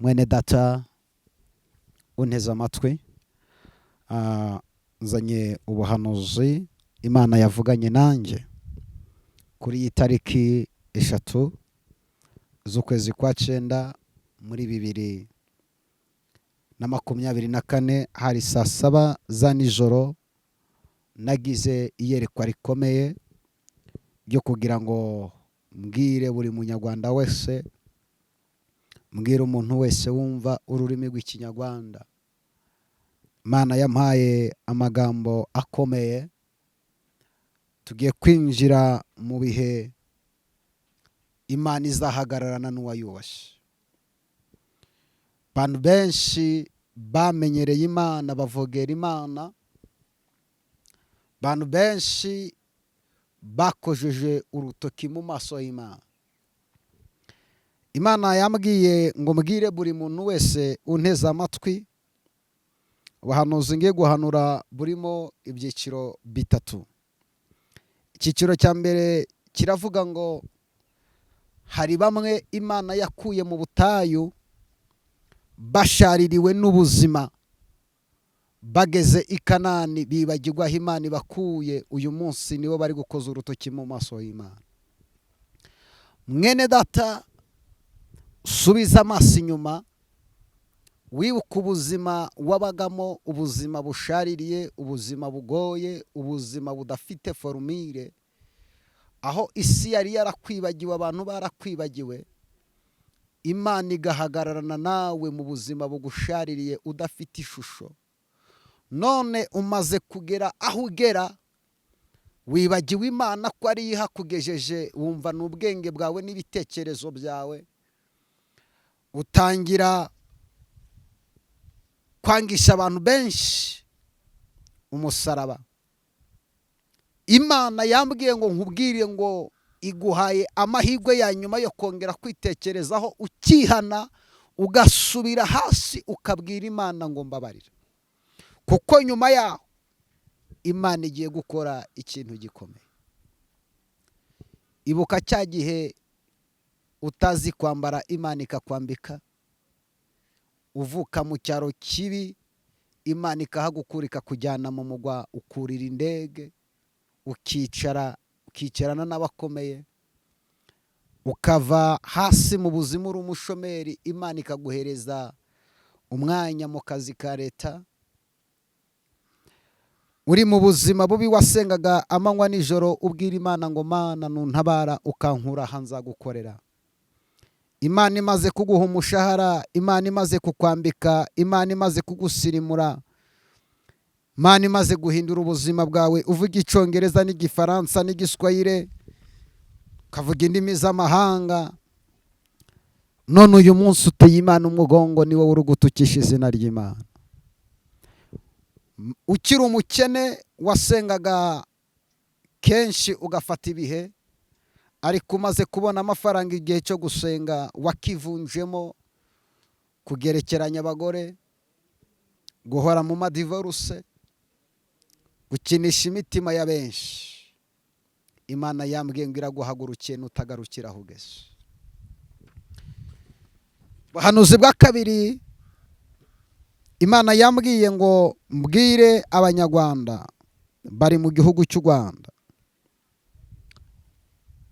Mwene data unteze amatwi, nzanye ubuhanuzi Imana yavuganye nanjye kuri iyi tariki 3 z'ukwezi kwa 9 muri 2024, hari saa 7 za nijoro. Nagize iyerekwa rikomeye ryo kugira ngo mbwire buri munyarwanda wese, mbwire umuntu wese wumva ururimi rw'Ikinyarwanda. Imana yampaye amagambo akomeye. Tugiye kwinjira mu bihe Imana izahagararana n'uwayubashye. Abantu benshi bamenyereye Imana, bavogera Imana. Abantu benshi bakojeje urutoki mu maso y'Imana. Imana yambwiye ngo mbwire buri muntu wese unteze amatwi. Ubuhanuzi ngiye guhanura burimo ibyiciro bitatu. Icyiciro cya mbere kiravuga ngo hari bamwe Imana yakuye mu butayu bashaririwe n'ubuzima, bageze i Kanani bibagirwa aho Imana ibakuye. Uyu munsi nibo bari gukoza urutoki mu maso y'Imana. Mwene data, subiza amaso inyuma, wibuka ubuzima wabagamo, ubuzima bushaririye, ubuzima bugoye, ubuzima budafite formule, aho isi yari yarakwibagiwe, abantu barakwibagiwe, Imana igahagararana nawe mu buzima bugushaririye udafite ishusho. None umaze kugera aho ugera, wibagiwe Imana ko ariyo ihakugejeje, wumva ni ubwenge bwawe n'ibitekerezo byawe, utangira kwangisha abantu benshi umusaraba. Imana yambwiye ngo nkubwire ngo iguhaye amahirwe ya nyuma yo kongera kwitekerezaho, ukihana, ugasubira hasi, ukabwira Imana ngo mbabarira, kuko nyuma yaho Imana igiye gukora ikintu gikomeye. Ibuka cya gihe utazi kwambara, Imana ikakwambika, uvuka mu cyaro kibi, Imana ikahagukura ikakujyana mu mugwa, ukurira indege, ukicara ukicarana n'abakomeye, ukava hasi mu buzima uri umushomeri, Imana ikaguhereza umwanya mu kazi ka leta. Uri mu buzima bubi, wasengaga amanywa nijoro ubwira Imana ngo Mana nuntabara ukankura aha nzagukorera. Imana imaze kuguha umushahara, Imana imaze kukwambika, Imana imaze kugusirimura, Imana imaze guhindura ubuzima bwawe, uvuga Icyongereza n'Igifaransa n'Igiswahili, ukavuga indimi z'amahanga, none uyu munsi uteye Imana umugongo, ni wowe uri gutukisha izina ry'Imana. Ukiri umukene wasengaga kenshi ugafata ibihe, ariko umaze kubona amafaranga igihe cyo gusenga wakivunjemo kugerekeranya abagore, guhora mu madivoruse, gukinisha imitima ya benshi. Imana yambwiye ngo iraguhagurukiye nutagarukira aho ugeze. Ubuhanuzi bwa kabiri, Imana yambwiye ngo mbwire Abanyarwanda bari mu gihugu cy'u Rwanda,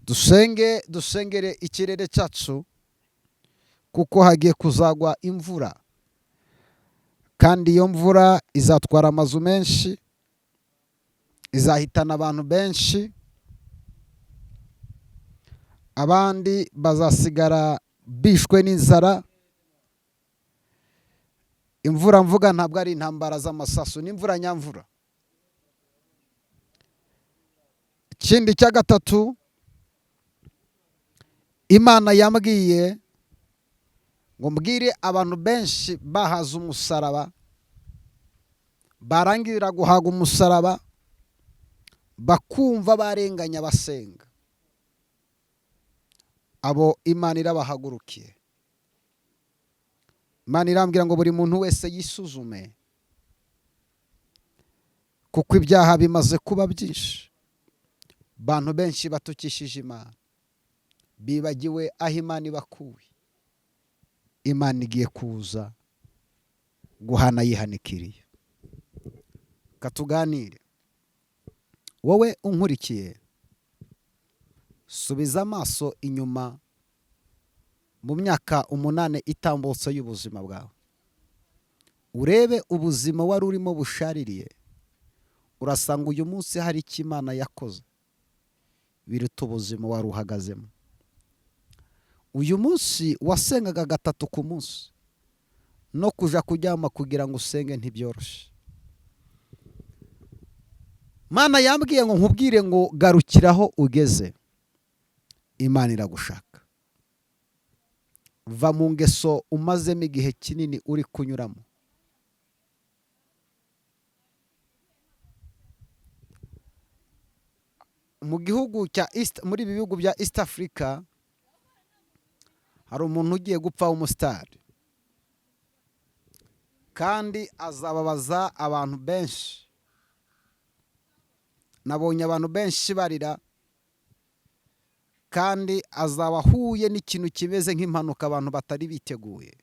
dusenge, dusengere ikirere cyacu, kuko hagiye kuzagwa imvura, kandi iyo mvura izatwara amazu menshi, izahitana abantu benshi, abandi bazasigara bishwe n'inzara. Imvura mvuga ntabwo ari intambara z'amasasu, ni imvura nyamvura. Ikindi cya gatatu, Imana yambwiye ngo mbwire abantu benshi bahaze umusaraba, barangira guhaga umusaraba bakumva barenganya basenga, abo Imana irabahagurukiye. Imana irambwira ngo buri muntu wese yisuzume, kuko ibyaha bimaze kuba byinshi. Abantu benshi batukishije Imana, bibagiwe aho Imana ibakuye. Imana igiye kuza guhana yihanikiriye. Katuganire, wowe unkurikiye, subiza amaso inyuma mu myaka 8 itambutse y'ubuzima bwawe, urebe ubuzima wari urimo bushaririye. Urasanga uyu munsi hari icyo Imana yakoze biruta ubuzima wari uhagazemo. Uyu munsi wasengaga 3 ku munsi, no kuja kuryama kugira ngo usenge ntibyoroshe. Mana yambwiye ngo nkubwire ngo garukiraho ugeze, Imana iragushaka. Va mu ngeso umazemo igihe kinini uri kunyuramo. Mu gihugu cya East, muri ibi bihugu bya East Africa, hari umuntu ugiye gupfa w'umusitari, kandi azababaza abantu benshi. Nabonye abantu benshi barira, kandi azaba ahuye n'ikintu kimeze nk'impanuka abantu batari biteguye.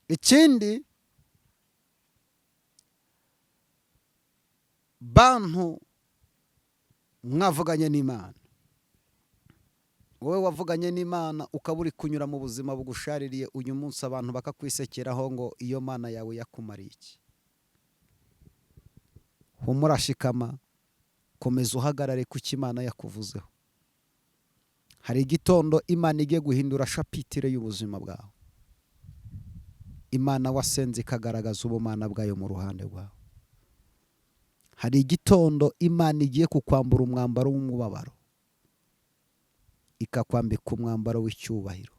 Ikindi, bantu mwavuganye n'Imana, wowe wavuganye n'Imana ukaba uri kunyura mu buzima bugushaririye uyu munsi, abantu bakakwisekeraho ngo iyo Mana yawe yakumariye iki? Humura, shikama, komeza uhagarare ku cyo Imana yakuvuzeho. Hari igitondo Imana igiye guhindura shapitire y'ubuzima bwawe. Imana wasenze ikagaragaza ubumana bwayo mu ruhande rwawe. Hari igitondo Imana igiye kukwambura umwambaro w'umubabaro, ikakwambika umwambaro w'icyubahiro.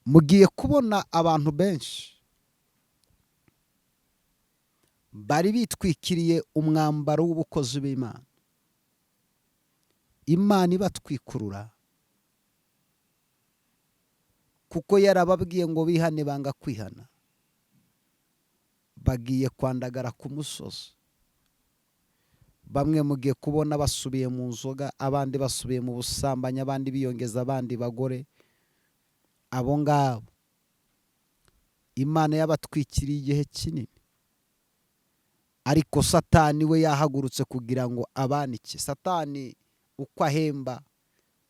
Mugiye kubona abantu benshi bari bitwikiriye umwambaro w'ubukozi bw'Imana, Imana ibatwikurura kuko yarababwiye ngo bihane banga kwihana. Bagiye kwandagara ku musozi, bamwe mugiye kubona basubiye mu nzoga, abandi basubiye mu busambanyi, abandi biyongeza abandi bagore. Abo ngabo Imana yabatwikiriye igihe kinini, ariko Satani we yahagurutse kugira ngo abanike. Satani uko ahemba,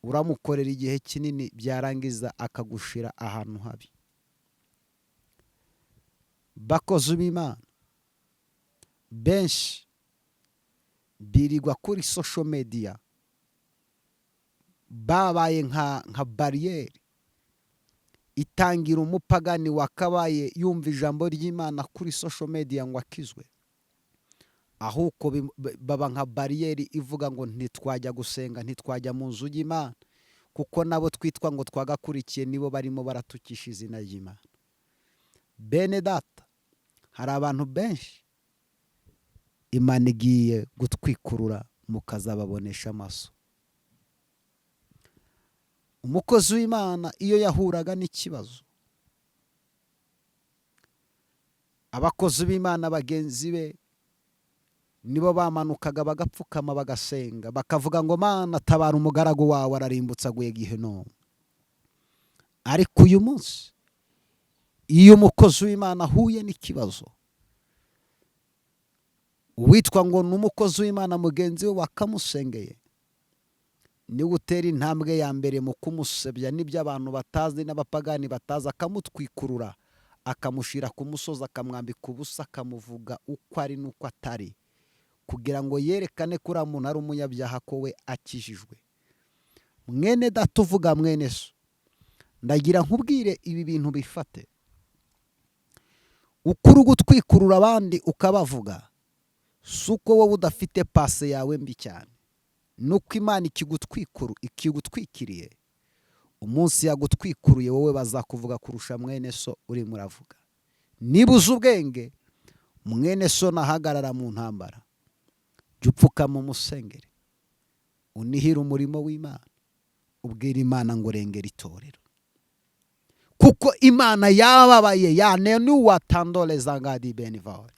uramukorera igihe kinini, byarangiza akagushira ahantu habi. Bakozi b'Imana benshi birirwa kuri social media, babaye nka bariyeri itangira umupagani wakabaye yumva ijambo ry'Imana kuri social media ngo akizwe. Ahubwo baba nka bariyeri ivuga ngo ntitwajya gusenga, ntitwajya mu nzu y'Imana, kuko nabo twitwa ngo twagakurikiye nibo barimo baratukisha izina ry'Imana. Bene data, hari abantu benshi Imana igiye gutwikurura mukazababonesha amaso. Umukozi w'Imana iyo yahuraga n'ikibazo, abakozi b'Imana bagenzi be nibo bamanukaga bagapfukama bagasenga, bakavuga ngo Mana tabara umugaragu wawe ararimbutse aguye gihenomu. Ariko uyu munsi iyo umukozi w'Imana ahuye n'ikibazo, uwitwa ngo ni umukozi w'Imana mugenzi we wakamusengeye, niwe utera intambwe ya mbere mu kumusebya n'ibyo abantu batazi n'abapagani batazi, akamutwikurura, akamushira ku musozi, akamwambika ubusa, akamuvuga uko ari n'uko atari, kugira ngo yerekane ko uriya muntu ari umunyabyaha, ko we akijijwe. Mwene data uvuga mwene so, ndagira nkubwire ibi bintu bifate. Uko uri gutwikurura abandi ukabavuga, si uko wowe udafite pase yawe mbi cyane, nuko Imana ikigutwikiriye. Umunsi yagutwikuruye wowe bazakuvuga kurusha mwene so urimo uravuga. Niba uzi ubwenge, mwene so nahagarara mu ntambara, jya upfukama umusengere, unihire umurimo w'Imana, ubwire Imana ngo rengera itorero, kuko Imana yababaye yanenuwatandoleza ngadi benivore.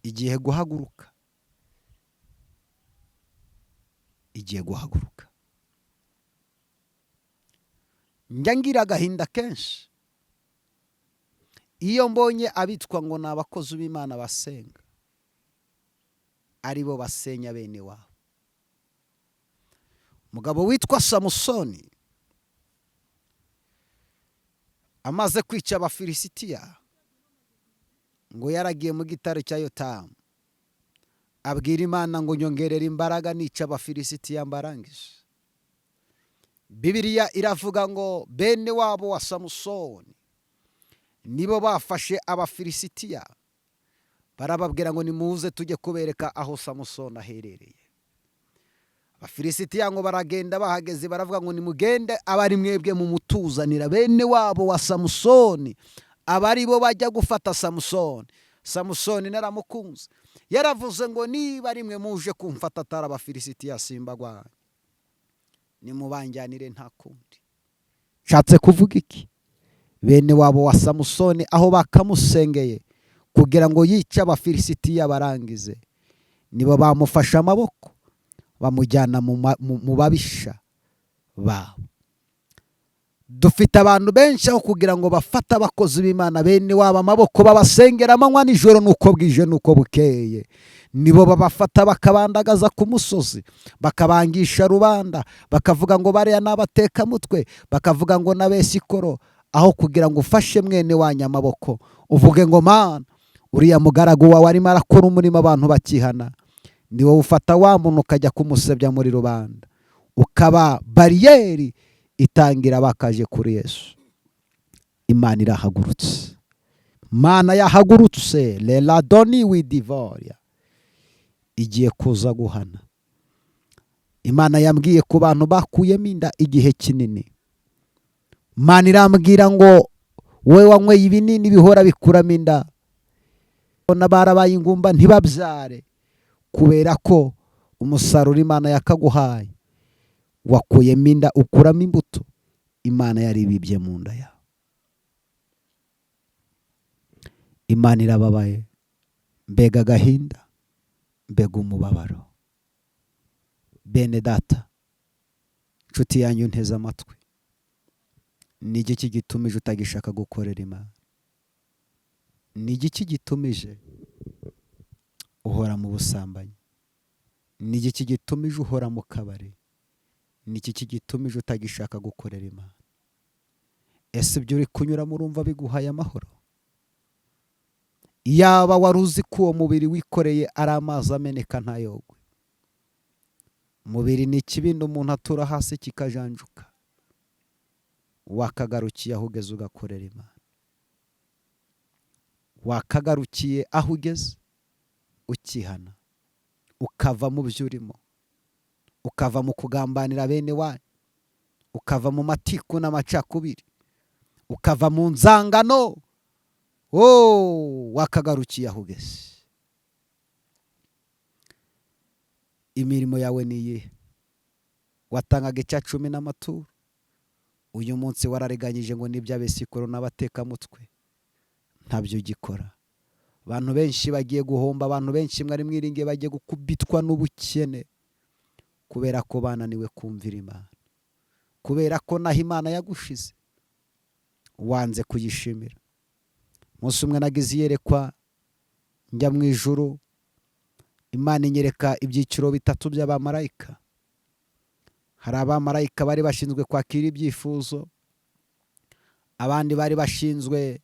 Igiye guhaguruka, igiye guhaguruka. Njya ngira agahinda kenshi iyo mbonye abitwa ngo ni abakozi b'Imana basenga aribo basenya bene wabo. Umugabo witwa Samusoni amaze kwica Abafilisitiya, ngo yaragiye mu gitare cya Yotamu, abwira Imana ngo nyongerere imbaraga nica Abafilisitiya mbarangije. Bibiliya iravuga ngo bene wabo wa Samusoni nibo bafashe Abafilisitiya, barababwira ngo nimuze tujye kubereka aho Samusoni aherereye. Abafilisitiya ngo baragenda, bahageze baravuga ngo nimugende abari mwebwe mumutuzanira bene wabo wa Samusoni, aba ari bo bajya gufata Samusoni. Samusoni naramukunze, yaravuze ngo niba ari mwe muje kumfata atari Abafilisitiya simbagwanya, nimubanjyanire nta kundi. Nshatse kuvuga iki? Bene wabo wa Samusoni aho bakamusengeye kugira ngo yice Abafilisitiya barangize, nibo bamufashe amaboko bamujyana mu babisha babo. Dufite abantu benshi aho kugira ngo bafate abakozi b'Imana bene wabo amaboko babasengera amanywa nijoro, nuko bwije nuko bukeye, nibo babafata bakabandagaza ku musozi, bakabangisha rubanda, bakavuga ngo bariya ni abatekamutwe, bakavuga ngo n'abesikoro. Aho kugira ngo ufashe mwene wanyu amaboko uvuge ngo Mana, uriya mugaragu wawe arimo arakora umurimo abantu bakihana, ni wowe ufata wa muntu ukajya kumusebya muri rubanda, ukaba bariyeri itangira bakaje kuri Yesu. Imana irahagurutse, Imana yahagurutse, leladoni widivoria, igiye kuza guhana. Imana yambwiye ku bantu bakuyemo inda igihe kinini, Imana irambwira ngo wowe wanyweye ibinini bihora bikuramo inda, barabaye ingumba ntibabyare, kubera ko umusaruro Imana yakaguhaye wakuyemo inda ukuramo imbuto Imana yaribibye mu nda yawe. Imana irababaye, mbega agahinda, mbega umubabaro. Bene data, inshuti yanyu nteze amatwi, ni igiki gitumije utagishaka gukorera Imana? Ni igiki gitumije uhora mu busambanyi? Ni igiki gitumije uhora mu kabari? Ni iki gitumije utagishaka gukorera Imana? Ese ibyo uri kunyuramo urumva biguhaye amahoro? Yaba wari uzi ko uwo mubiri wikoreye ari amazi ameneka ntayogwe. Umubiri ni ikibindi umuntu atura hasi kikajanjuka. Wakagarukiye aho ugeze ugakorera Imana. Wakagarukiye aho ugeze ukihana, ukava mu byo urimo, ukava mu kugambanira bene wanyu, ukava mu matiku n'amacakubiri, ukava mu nzangano. Wakagarukiye aho ugeze. Imirimo yawe ni iyihe? Watangaga icya cumi n'amaturo, uyu munsi warareganyije ngo n'iby'abesikoro n'abatekamutwe, ntabyo ugikora. Abantu benshi bagiye guhomba, abantu benshi mwari mwiringiye bagiye gukubitwa n'ubukene kubera ko bananiwe kumvira Imana, kubera ko naho Imana yagushize wanze kuyishimira. Umunsi umwe nagize iyerekwa njya mu ijuru, Imana inyereka ibyiciro bitatu by'abamarayika. Hari abamarayika bari bashinzwe kwakira ibyifuzo, abandi bari bashinzwe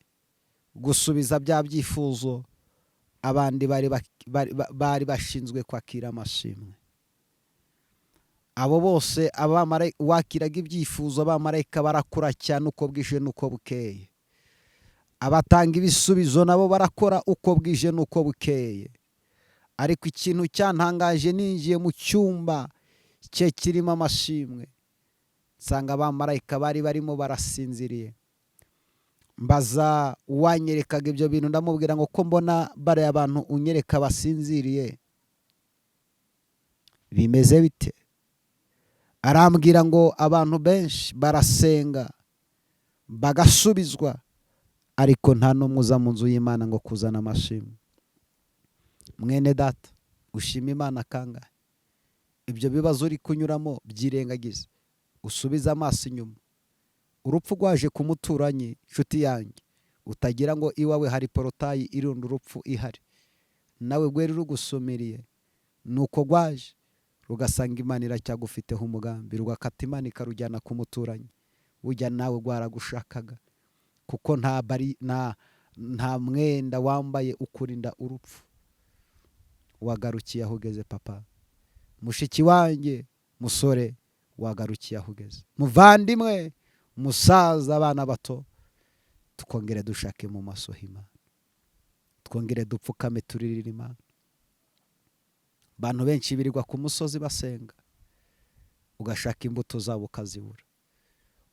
gusubiza bya byifuzo, abandi bari bashinzwe kwakira amashimwe. Abo bose wakiraga ibyifuzo, abamarayika barakora cyane uko bwije n'uko bukeye. Abatanga ibisubizo nabo barakora uko bwije n'uko bukeye. Ariko ikintu cyantangaje, ninjiye mu cyumba cye kirimo amashimwe, nsanga abamarayika bari barimo barasinziriye. Mbaza uwanyerekaga ibyo bintu, ndamubwira ngo ko mbona bariya abantu unyereka basinziriye bimeze bite? Arambwira ngo abantu benshi barasenga bagasubizwa, ariko nta n'umwe uza mu nzu y'Imana ngo kuzana amashimwe. Mwene data, ushima Imana kangahe? Ibyo bibazo uri kunyuramo byirengagize, usubize amaso inyuma. Urupfu rwaje ku muturanyi, inshuti yanjye, utagira ngo iwawe hari portail irunda urupfu ihari, nawe rwari rugusumiriye. Nuko rwaje rugasanga Imana iracyagufiteho umugambi, rugakata Imana ikarujyana ku muturanyi. Ujya nawe rwaragushakaga, kuko nta bari nta mwenda wambaye ukurinda urupfu. Wagarukiye aho ugeze, papa, mushiki wanjye, musore, wagarukiye aho ugeze, muvandimwe, musaza, abana bato, twongere dushake mu maso h'Imana, twongere dupfukame turirire Imana. Abantu benshi birirwa ku musozi basenga, ugashaka imbuto zabo ukazibura,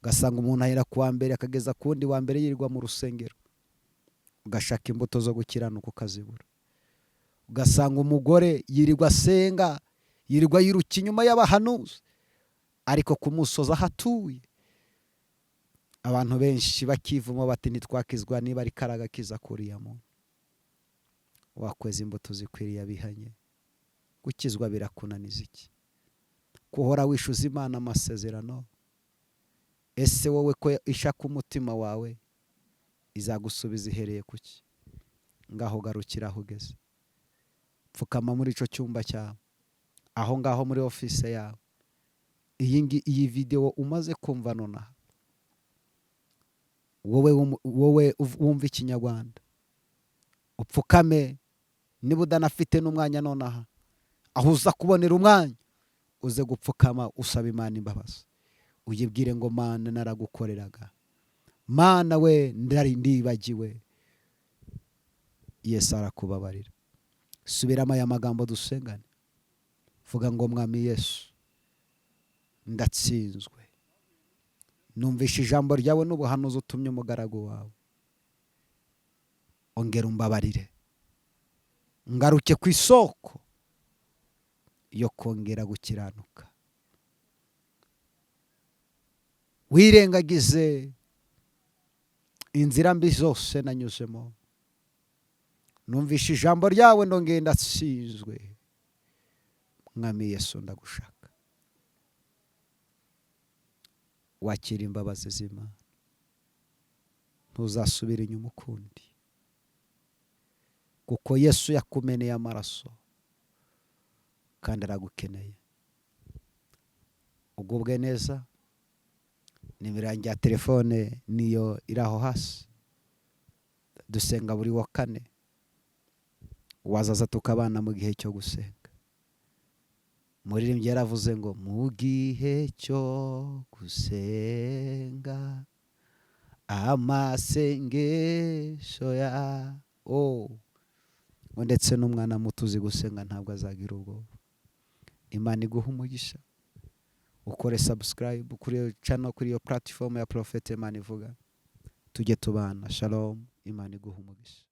ugasanga umuntu ahera ku wa mbere akageza ku wundi wa mbere yirirwa mu rusengero, ugashaka imbuto zo gukiranuka ukazibura. Ugasanga umugore yirirwa asenga, yirirwa yiruka inyuma y'abahanuzi, ariko ku musozi aho atuye abantu benshi bakivuma bati: "Ntitwakizwa niba ari karagakiza kuriya muntu." Wakweza imbuto zikwiriye abihanye, gukizwa birakunaniza iki? Kuhora wishyuza Imana amasezerano? Ese wowe ko ishaka umutima wawe, izagusubiza ihereye kuki? Ngaho garukira aho ugeze, pfukama muri icyo cyumba cyawe, aho ngaho muri office yawe. Iyi videwo umaze kumva nonaha, wowe wumva Ikinyarwanda, upfukame. Niba udanafite n'umwanya nonaha, aho uza kubonera umwanya uze gupfukama usaba Imana imbabazi, uyibwire ngo: "Mana, naragukoreraga, Mana we, ndari ndibagiwe." Yesu arakubabarira. Subiramo aya magambo dusengane. Vuga ngo: "Mwami Yesu, ndatsinzwe. Numvishe ijambo ryawe n'ubuhanuzi utumye umugaragu wawe. Ongera umbabarire, ngaruke ku isoko yo kongera gukiranuka. Wirengagize inzira mbi zose nanyuzemo. Numvishe ijambo ryawe, ndongeye ndatsinzwe. Mwami Yesu, ndagushaka." Wakira imbabazi z'Imana, ntuzasubira inyuma ukundi, kuko Yesu yakumeneye amaraso kandi aragukeneye. Ugubwe neza. Nimero yanjye ya telefone niyo iri aho hasi. Dusenga buri wa kane, wazaza tukabana mu gihe cyo gusenga. Muririmbyi yaravuze ngo: "Mu gihe cyo gusenga, amasengesho ya o ngo ndetse n'umwana muto uzi gusenga ntabwo azagira ubwoba." Imana iguha umugisha. Ukore subscribe kuri iyo channel, kuri iyo platform ya Prophet Imana ivuga, tujye tubana. Shalom, Imana iguha umugisha.